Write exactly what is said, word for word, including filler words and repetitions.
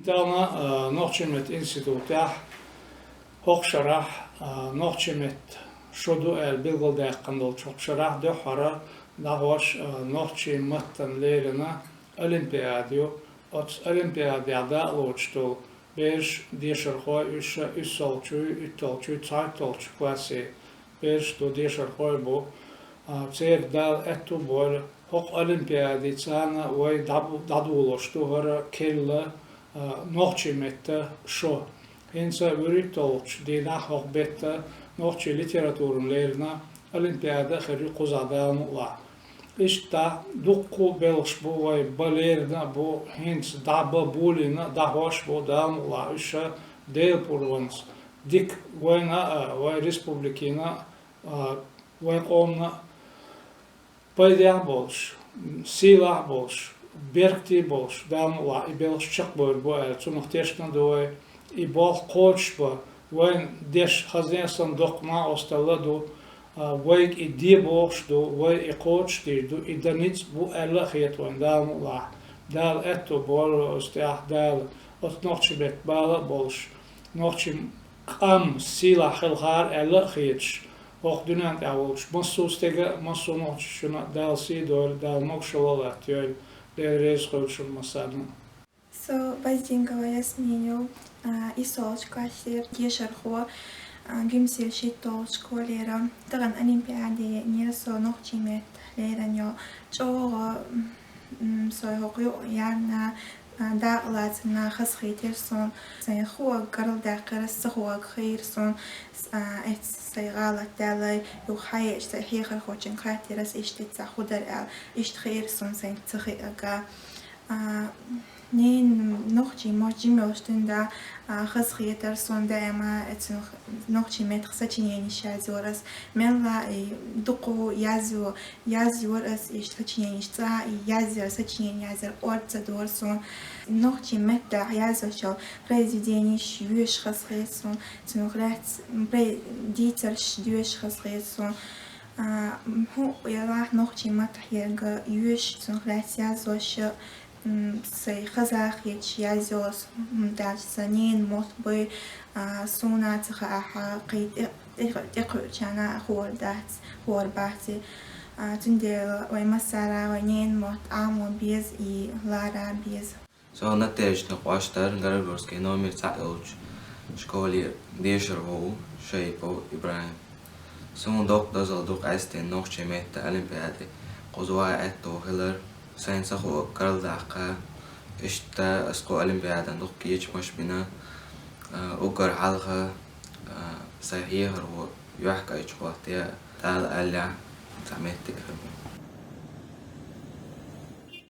Тахана, а, нохчийн меттан институтехь хӀокху шарахь, а, нохчийн меттан шо ду аьлла билгалдаьккхина долчу хӀокху шарахь дуьххьара дӀахьош, а, нохчийн маттана леррина олимпиада ю. Оцу олимпиадехь дакъа лоцуш долу бераш, дешархой, уьш уьссалгӀачуй, уьтталгӀачуй, цхьайтталгӀачу классийн бераш ду, дешархой бу. А, церан Дала аьтту а бойла, хӀокху олимпиадица вай дӀабу-, дӀадолош ду хӀара керла, а, нохчийн меттан шо. ХӀинца вуьрхӀитталгӀачу дийнахь хӀокху беттан нохчийн литературана леррина олимпиада а хир ю кхузахь, Дала мукъалахь. Иштта дуккха а белхаш бу вай бан леррина а бу, хӀинца дӀа бан болийна а дӀахьош а бу, Дала мукъалахь, уьш Делан пурбанца дика вайна а, вай республикина а, вай къомана а пайдехь а болуш, сийлахь а болуш, беркате а болуш, Дала мукъалахь, и белхаш чекхбевр бу аьлла, цунах тешна а ду вай. И болх кхочушбан, вайн деш хазне а санна доккха накъосталла а ду, а, вайга и де бохуш а ду, вай и кхочушдийр ду, и дан ницкъ бу аьлла а хета вайна, Дала мукъалахь. Дала аьтту а бойла оцу тӀехь, Дала оцу нохчийн меттан бала а болуш, нохчийн къам сийлахь хилахьара аьлла а хеташ, хӀокху дуьнен тӀехь волчу массо а стеган а, массо а нохчочунна а Дала сий дойла, Дала могушалла а латтайойла, Дела реза хуьлда шуна массарна а. Со Баздингова Ясмин ю, а, иссалгӀачу классера дешархо, а, Гимсера шийтталгӀачу школера. Тахана олимпиаде еънера со нохчийн меттан леррина йолу. ЧӀогӀа, м, со хӀокху юкъа яьлла, а, дакъа лаьцна хазахетира суна. Сайн хӀоьга карладаьккхира, сан хӀоьга хийра суна, с-, а, эцу сайн гӀалат даьлла, юха хьаеъча сайн хьехархочуьнга хаттира ас, иштта цхьа хӀун дара аьлла, иштта хийра суна сайн ца хиъарг. А, ненан нохчийн мотт жима йолуш дина, а, хазахетара суна даима, эцу нохчийн меттах сочиненеш язйора ас. Мелла а и дукха язйо-, язйора ас иштта сочиненеш, цкъа а и язъяр, сочинени язъяр орца дора суна. Нохчийн меттахь язйолчу произведенеш йоьшуш хазахета суна, цунах лаьцна, м, пре-, дийцарш доьшуш хазахета суна. А, м, хӀун ялахь нохчийн маттахь ерг йоьшуш, цунах лаьцна язъеш, м, сайн хаза хеташ язйо ас, м, даьлча сан ненан мотт бай, а, суна ца хаахь, кхин тӀе-, тӀе-, тӀекхуьучарна хуур дац, хуур бац и. А, цундела вай массара вай ненан мотт Ӏамо беза и лара беза. Со Надеждина кӀоштара, Городовиковский номер цхьаъ йолчу школера дешархо ву Шайпов ИбрахӀим. Суна доккха дозалла ду къаьсттина нохчийн меттан олимпиаде кхуза ван аьтто хилар, сайна сан хӀоьга карладаккха. Иштта ас кху олимпиадана дукха кечамаш бина, а, уггар хьалха, а, сайн хьехархо юьхькӀайчу хӀоттае, Дала аьллехь, цхьа меттиг хир бу.